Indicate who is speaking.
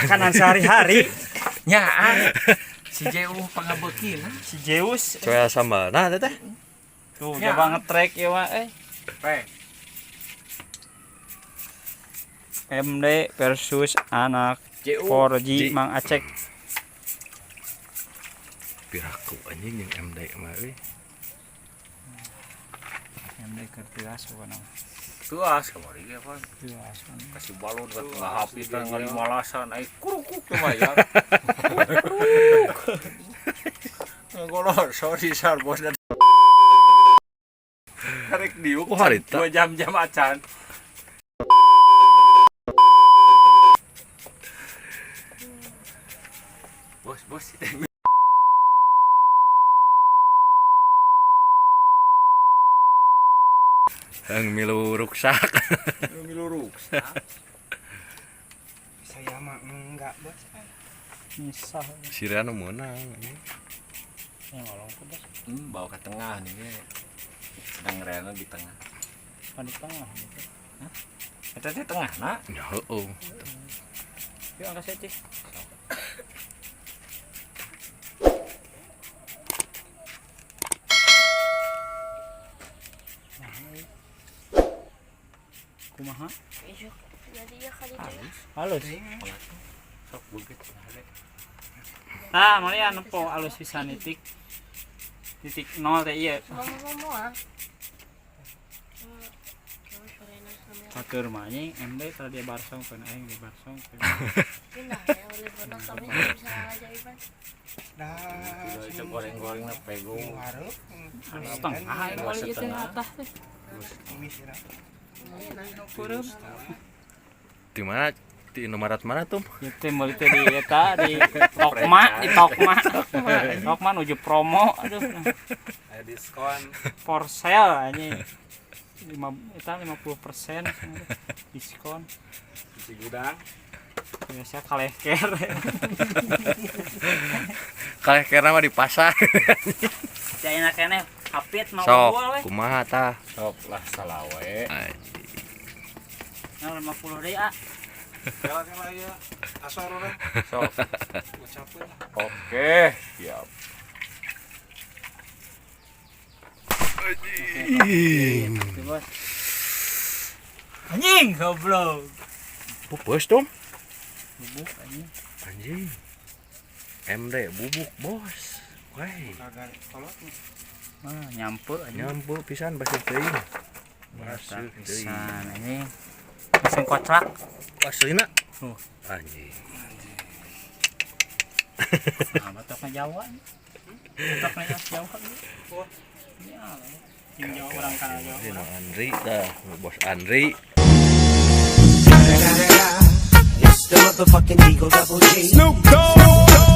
Speaker 1: Makanan sehari-hari.
Speaker 2: Nyaan. Si Jeu pangabeukina.
Speaker 1: Si Zeus.
Speaker 3: Coel sambal. Nah, teteh.
Speaker 1: Tuh, coba ngetrek ya mah eh.
Speaker 2: Pe.
Speaker 1: MD versus anak
Speaker 2: Jeu.
Speaker 1: 4G Mang Acek.
Speaker 3: Piraku anjing yang MD mah euy.
Speaker 1: MD keur tilas pokona.
Speaker 2: Tuas kamari ge pan.
Speaker 1: Tilas.
Speaker 2: Kasih balon ke tengah habis tengah ngalimalasan ai kurukuk lumayan. Ngolor sorry sar bos dan karek diuk
Speaker 3: Oh, harita.
Speaker 2: 2 jam-jam acan. Bos, bos.
Speaker 3: Yang milu ruksak.
Speaker 2: Milu ruksak.
Speaker 4: Saya mah enggak, Bos.
Speaker 1: Misah.
Speaker 3: Sirana meunang anjing.
Speaker 1: Yang ngolong tuh bos.
Speaker 2: Bawa ke tengah nih. Sedang Rena di tengah.
Speaker 1: Kan di tengah gitu.
Speaker 2: Eta teh tengah nak.
Speaker 3: Ya heueuh.
Speaker 1: Yuk angkat saya, Cik. Kumaha? Halus.
Speaker 2: Sok begitu.
Speaker 1: Nah, mana nempo alus pisan titik. Titik nol teh ieu. Sateur mah anjing MD tadi barsong kan aing di barsong.
Speaker 4: Dah.
Speaker 2: Itu goreng-goreng na pego.
Speaker 4: Hareup.
Speaker 1: Setengah aing kali ieu teh atas teh.
Speaker 4: Misira.
Speaker 1: Kureup.
Speaker 3: Di mana? Di Indomaret mana tuh?
Speaker 1: Ieu teh meuli teh di eta di Tokma, di Tokma. Tokma nuju promo aduh.
Speaker 4: Ada diskon.
Speaker 1: For sale anjing. 5 eta 50% diskon.
Speaker 4: Di gudang.
Speaker 1: Biasa kalehker.
Speaker 3: Kaleh kena mah di pasar.
Speaker 1: Jaya keneh hapit mau
Speaker 3: Sok,
Speaker 1: unggul we.
Speaker 3: kumaha tah?
Speaker 2: Sok lah salawe.
Speaker 3: Anjing.
Speaker 1: Nah, 50 deui ah.
Speaker 4: Kela kela ya. Asor urang.
Speaker 2: Sok.
Speaker 4: Ucapkeun lah.
Speaker 2: Oke, siap.
Speaker 3: Anjing.
Speaker 1: Oke, bos. Anjing goblok.
Speaker 3: Pupus tuh.
Speaker 1: Bubuk anjing.
Speaker 3: Anjing. MD bubuk bos. Wah,
Speaker 4: Kagak kolot.
Speaker 1: Ah, nyampe anjing.
Speaker 3: nyampe pisan baseuh teuing. Baseuh teuing.
Speaker 1: Pisan anjing. Langsung koclak.
Speaker 3: Aslina.
Speaker 1: Oh.
Speaker 3: Anjing.
Speaker 1: Nah, batokna Jawa. Batokna Jawa. Wah. Ini ala. Yang Jawa orang kana Jawa.
Speaker 3: Ini Andri dah, bos Andri.
Speaker 5: It's the motherfucking Eagle Double G.
Speaker 4: Snoop Dogg.